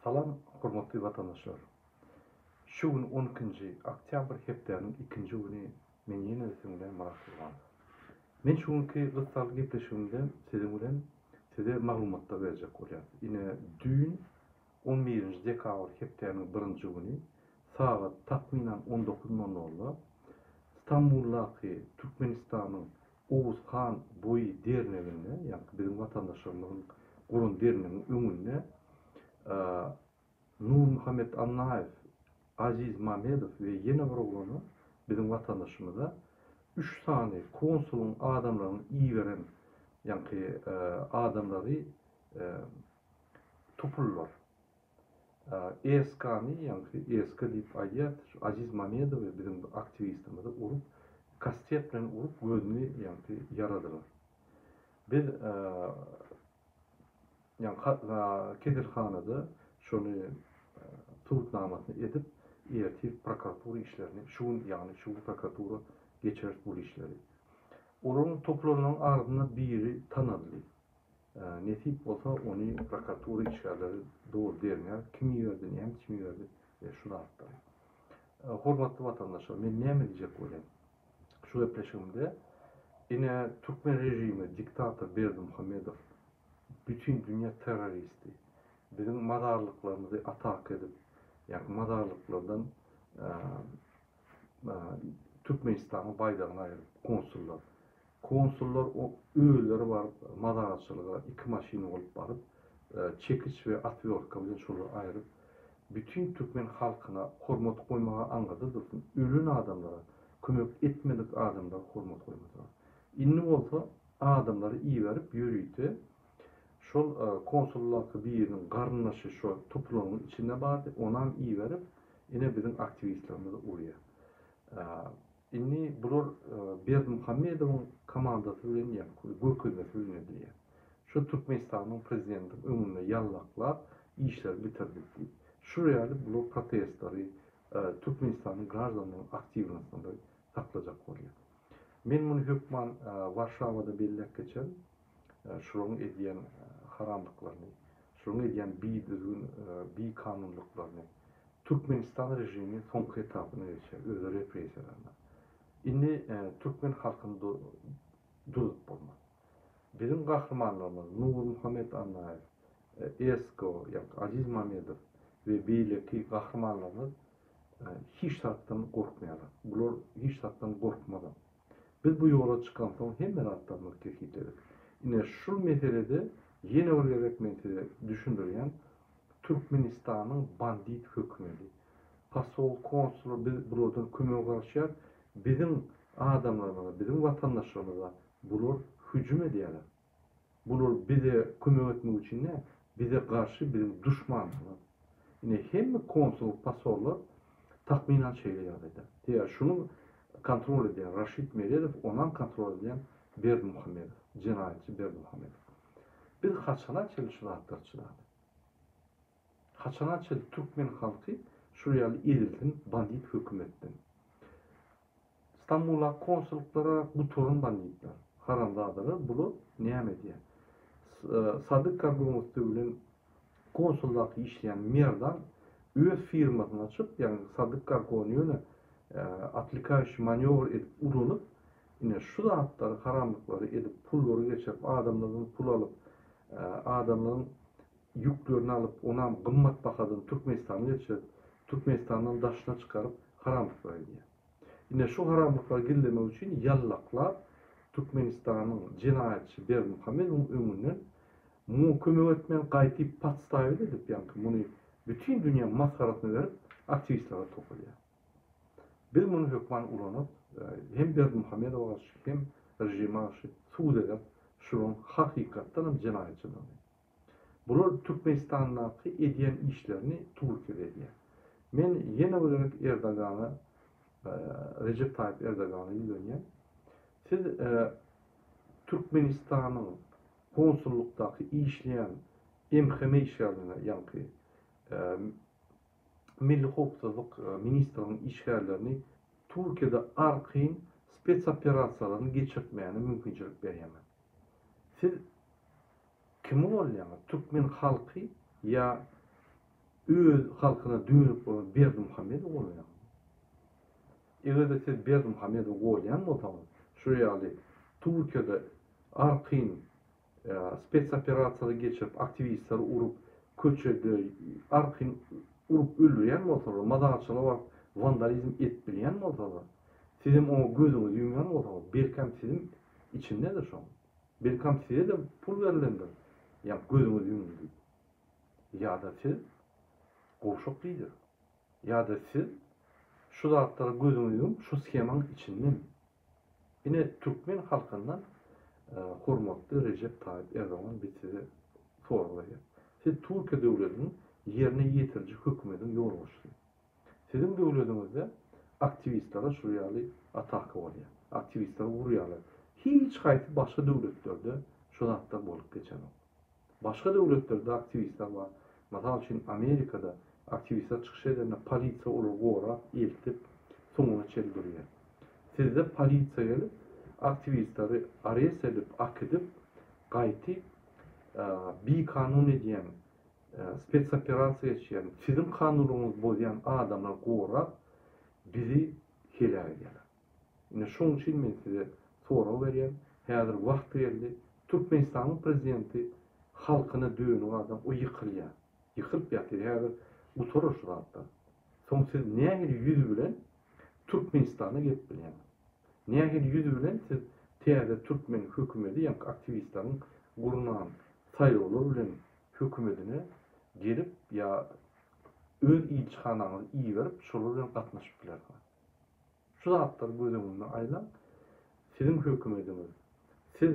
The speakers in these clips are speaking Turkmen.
Salam hormatly watandaşlar. Şu gün on ikinji oktýabr hepdäniň ikinji güni men ýene-de siziň bilen Myrat Gurbanow. Men şu günki gyssagly gepleşigimde siziň bilen size maglumatlar berjek bolýan. Ine düýn on birinji dekabr hepdäniň birinji güni sagat takmynan on dokuz nol nolda Stambuldaky Türkmenistanyň Oguz han boýy derneginde, ýagny biziň watandaşlarymyzyň guran dernegiň öňünde Nurmuhammet Annaýew, Aziz Mamedow we ýene bir oglana, biziň watandaşymyza üç sany konsulyň adamlaryny iberen, ýaňky adamlary topuldylar. ESK-ny, ýaňky ESK diýip aýdýar, şu Aziz Mamedowy biziň bir aktiwistimizi urup, kastet bilen urup gözüni ýaňky ýaradylar. Biz ýaňky keselhanada şony subutnamasyny edip, ertir prokuratura işlerini, şu gün, ýagny şu gün prokuratura geçireris bul işleri. Olaryň toplanynyň arasynda biri tanaldy. Nesip bolsa ony prokuratura işgärleri doly derňär, kim iberdi, näme üçin iberdi we şu zatlary. Hormatly watandaşlar, men näme diýjek bolýan? Şu gepleşigimde ine türkmen režimi, diktator Berdimuhamedow bütin dünýä terroristi. Biziň mazarlyklarymyzy ataka edip, ýagny mazarlyklardan Türkmenistanyň baýdagyny aýryp, konsullar. Konsullar özleri baryp mazarçylyga iki maşyn bolup baryp, çekiç we otwýortka bilen şolary aýryp, bütin türkmen halkyna hormat goýmaga aňyrda dursun, ölen adamlara, kömek etmedik adamlara hormat goýmadylar. Indi bolsa adamlary iberip ýörite şol konsullarky biriniň garyndaşy şo topulanyň içinde bardy, onam iberip ine biziň aktiwistlerimizi urýar. Indi bular Berdimuhamedowyň komandasy bilen ýa görkezmesi bilen edilýär. Şu Türkmenistanyň prezidentiň öňünde ýallaklap işleri bitirdik diýip. Şular ýaly bular protestleri Türkmenistanyň graždanlarynyň aktiwnostyny saklajak bolýar. Men muny hökman Warşawada belläp geçerin. Şularyň edýän haramlyklaryny, şularyň edýän bidüzgün, bikanunlyklaryny. Türkmenistan režimi soňky etapyna geçýär, öz repressiýalaryna. Indi türkmen halkyny durzup bolmaz. Biziň gahrymanlarymyz Nurmuhammet Annaýew, Esko, ýagny Aziz Mamedow we beýleki gahrymanlarymyz hiç zatdan gorkmaýarlar. Bular hiç zatdan gorkmazam. Biz bu ýola çykansoň hemme zatlarymyzy kesgitledik. Ine şul meselede ýene bir gezek men size düşündirýän, Türkmenistanyň bandit hökümedi, posol, konsullar biz bulardan kömege garaşýas, biziň adamlarymyza, biziň watandaşlarymyza bular hüjüm edýärler. Bular bize kömek etmek üçin däl, bize garşy biziň duşmanymyz. Ine hemme konsul, posollar takmynan şeýle ýagdaýda. Sebäbi şuny kontrol edýän Raşid Meredow, onam kontrol edýän Berdimuhamedow, jenaýatçy Berdimuhamedow. Biz haçana çenli şu zatlara çydaly? Haçana çenli türkmen halky şul ýaly ezilsin bandit hökümetden? Stambuldaky konsullyklara gutaran banditler, haramzadalar bular näme edýär? Sadyk Kargoň üsti bilen konsuldaky işleýän Merdan öz firmasyny açyp, ýagny Sadyk Kargony ýöne otlekaýuşi manýowr edip ulanyp, ine şu zatlary, haramlyklary edip, pullary geçirip, adamlardan pul alyp, adamlaryň ýüklerini alyp, onam gymmat bahadan Türkmenistana geçirip, Türkmenistandan daşyna çykaryp haramlyklar edýär. Ine şu haramlyklary gizlemek üçin ýallaklap Türkmenistanyň jenaýatçy Berdimuhamedowyň öňünden muňa kömek etmän gaýtyp podstawit edip ýaňky muny bütin dünýä masgarasyna berip aktiwistlere topulýar. Biz muny hökman ulanyp hem Berdimuhamedowa garşy hem režime garşy subut ederis şularyň hakykatdanam jenaýatçydygyny. Bular Türkmenistandaky edýän işlerini Türkiýede edýär. Men ýene bir gezek Erdogana, Rejep Taýyp Erdogana ýüzlenýän. Siz Türkmenistanyň konsullykdaky işleýän MHM işgärlerine, ýaňky Milli howpsuzlyk ministriniň işgärlerini Türkiýede arkaýyn spetsoperasiýalaryny geçirtmäne mümkinçilik berýäňiz. Siz Kimi goldaýaňyz? Türkmen halky ýa. öz halkyna dönük bolan Berdimuhamedowy goldaýaňyzmy? Eger-de siz Berdimuhamedowy goldaýan bolsaňyz, şu ýaly Türkiýede arkaýyn spetsoperasiýalar geçirip, aktiwistleri urup, köçede arkaýyn urup öldürýän bolsalar, mazarçylyga baryp wandalizm edip bilýän bolsalar, sizem oňa gözüňizi ýumýan bolsaňyz, belkäm siziň içindedir şoň. Belkäm size-de pul berlendir, ýa gözüňizi ýumuň diýip. Ýa-da siz gowşak lider. Ýa-da siz şu zatlara gözüňizi ýumup, şu shemaň içindemi? Ine türkmen halkyndan hormatly Rejep Taýyp Erdogan biz size sorag berýäs. Siz Türkiýe döwletiniň ýerine ýetiriji hökümediň ýolbaşçysy. Siziň döwlediňizde aktiwistlere şul ýaly ataka bolýar. Aktiwistleri urýarlar. Hiç haýsy başga döwletlerde şu zatlar bolup geçenok. Başga döwletlerde aktiwistler bar. Mysal üçin Amerikada aktiwistler çykyş edende polisiýa olary gorap, eltip, soňuna çenli durýar. Sizde polisiýa gelip, aktiwistleri arest edip, akidip, gaýty bikanun edýän, spetsoperasiýa geçýän, siziň kanunyňyzy bozýan adamlary gorap, bizi heläk edýärler. Ine şoň üçin men size sorag berýän, häzir wagty geldi, Türkmenistanyň prezidenti halkyna dönük adam, o ýykylýar. Ýykylyp ýatyr, häzir gutarar şu zatlar. Soň siz nähili ýüz bilen Türkmenistana gelip bilýäňiz? Nähili ýüz bilen siz täze türkmen hökümedi ýaňky aktiwistleriň gurnan saýlawlar bilen hökümedine gelip ýa öz ilçihanaňyzy iberip şolar bilen gatnaşyp bilersiňiz? Şu zatlary göz öňünde aýlaň, siziň hökümediňiz, siz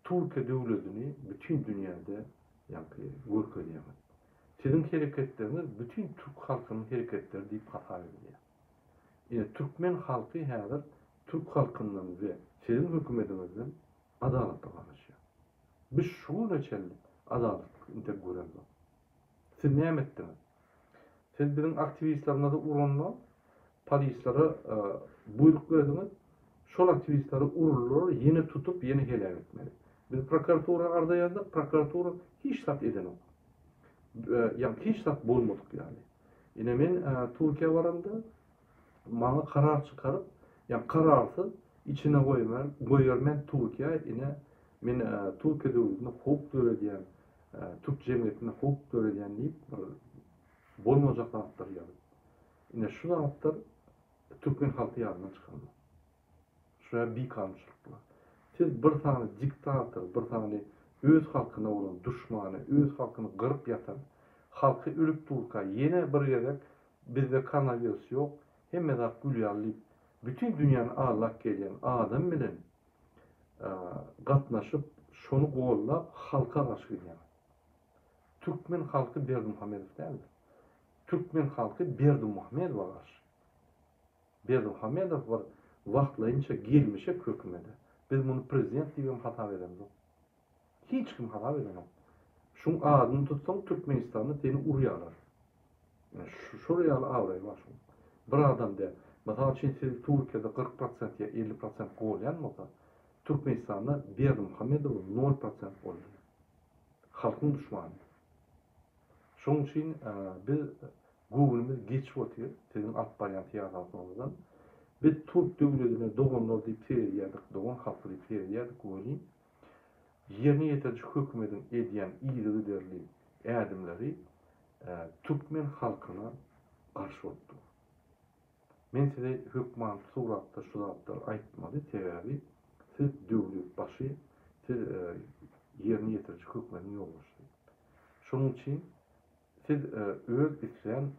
Türkiýe döwledini bütin dünýäde ýaňky görkezýäňiz. Siziň hereketleriňiz bütin türk halkynyň hereketleri diýip hasap edilýär. Ine türkmen halky häzir türk halkyndan we siziň hökümediňizden adalata garaşýar. Biz şu güne çenli adalatlyk intek göremzok. Siz näme etdiňiz? Siz biziň aktiwistlerimizi uranda polislere buýruk berdiňiz, şol aktiwistleri uruldylar, ýene tutup, ýene heläk etmeli. Biz prokuratura arza ýazdyk, prokuratura hiç zat edenok. Ýagny hiç zat bolmadyk ýaly. Ine men Türkiýä baramda maňa karar çykaryp, ýagny kararsyz içine goýman, goýbermän Türkiýä ine men Türkiýe döwletine howp döredýän, türk jemgyýetine howp döredýän diýip bir bolmajak zatlary ýazyp. Ine şu zatlar türkmen halky ýadyndan çykarmaly. Şular bikanunçylyklar. Siz bir sany diktator, bir sany öz halkyna bolan duşmany, öz halkyny gyryp ýatan, halky ölüp durka ýene bir gezek bizde koronawirus ýok, hemme zat gül ýaly diýip bütin dünýäni aldap gelýän adam bilen gatnaşyp, şony gollap halka garşy gidýäňiz. Türkmen halky Berdimuhamedow däldir. Türkmen halky Berdimuhamedowa garşy. Berdimuhamedow bir wagtlaýynça gelmişek hökümede. Biz muny prezident diýibem hasap edemzok. Hiç kim hasap edenok. Şuň adyny tutsaň Türkmenistanda seni urýarlar. Şol ýaly abraýy bar şuň. Bir adam däl. Mysal üçin sizi Türkiýede 40 prosent ýa 50 prosent golýan bolsa, Türkmenistanda Berdimuhamedowy nol prosent golýar. Halkyň duşmany. Şoň üçin biz göwnümiz geçip otyr siziň alyp barýan syýasatyňyzdan. Biz türk döwledine doganlar diýip seredýärdik, dogan halky diýip seredýärdik welin, ýerine ýetiriji hökümediň edýän yzygiderli ädimleri türkmen halkyna garşy bolup dur. Men size hökman suratda şu zatlary aýtmaly, sebäbi siz döwlet başy, siz ýerine ýetiriji hökümediň ýolbaşçysy. Şonuň üçin siz öz islän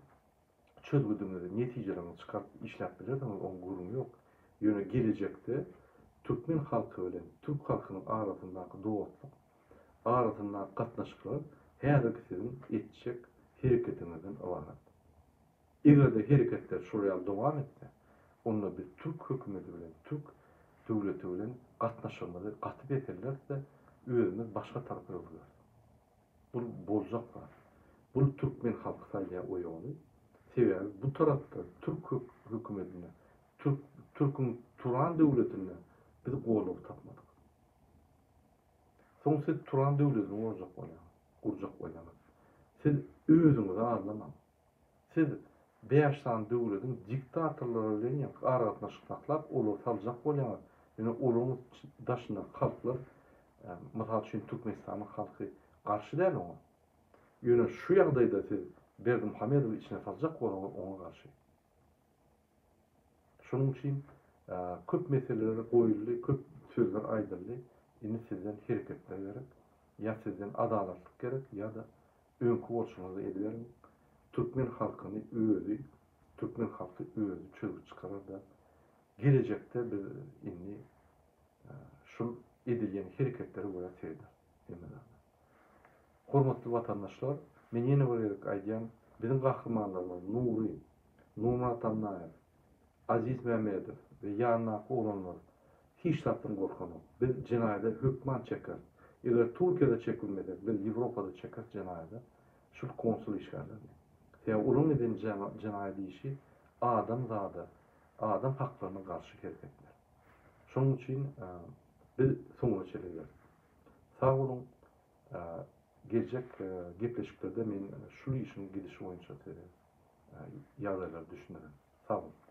çözgüdiňizi, netijeleriňizi çykaryp işläp bilersiňiz, oň gürrüňi ýok. Ýöne gelejekde türkmen halky bilen türk halkynyň arasyndaky dostluk, arasyndaky gatnaşyklar häzirki siziň etjek hereketiňizden ybarat. Eger-de hereketler şol ýaly dowam etse, onda biz türk hökümeti bilen, türk döwleti bilen gatnaşygymyzy gaty peselderis-de, özümiz başga tarapa öwrüleris. Bul boljak zat. Bul türkmen halky salýar o ýoly. Sebäbi bu tarapda türk hökümetinde, türk türküň Turan döwletinde biz goldaw tapmadyk. Soň siz Turan döwletini gurjak bolýaňyz, gurjak bolýaňyz. Siz Özüňizi aldamaň. Siz bäş sany döwlediň diktatorlary bilen ýaňky aragatnaşyk saklap, olary saljak bolýaňyz. Ýöne olaryň daşyndaky halklar, mysal üçin Türkmenistanyň halky garşy däl oňa. Ýöne şu ýagdaýda siz Berdimuhamedowy içine saljak bolsaňyz oňa garşy. Şonuň üçin köp meseleler goýuldy, köp sözler aýdyldy. Indi sizden hereketler gerek. Ýa sizden adalatlyk gerek, ýa-da öňki bolşuňyzy ediberiň. Türkmen halkyny özi, türkmen halky özi çözgüt çykarar-da, gelejekde biz indi şul edilýän hereketlere görä serederis hemme zada. Hormatly watandaşlar, men ýene bir gezek aýdýan, biziň gahrymanlarymyz Nury, Nurmyrat Annaýew, Aziz Mämmedow we ýanyndaky oglanlar hiç zatdan gorkanok. Biz jenaýada hökman çekeris. Eger Türkiýede çekilmesek, biz Ýewropada çekeris jenaýada şul konsul işgärlerini. Sebäbi olaryň eden jenaýat işi adamzada, adam haklaryna garşy hereketler. Şonuň üçin biz soňuna çenli gideris. Sag boluň. Geljek gepleşiklerde men şul işiň gidişi boýunça size ýagdaýlary düşündirerin. Sag boluň.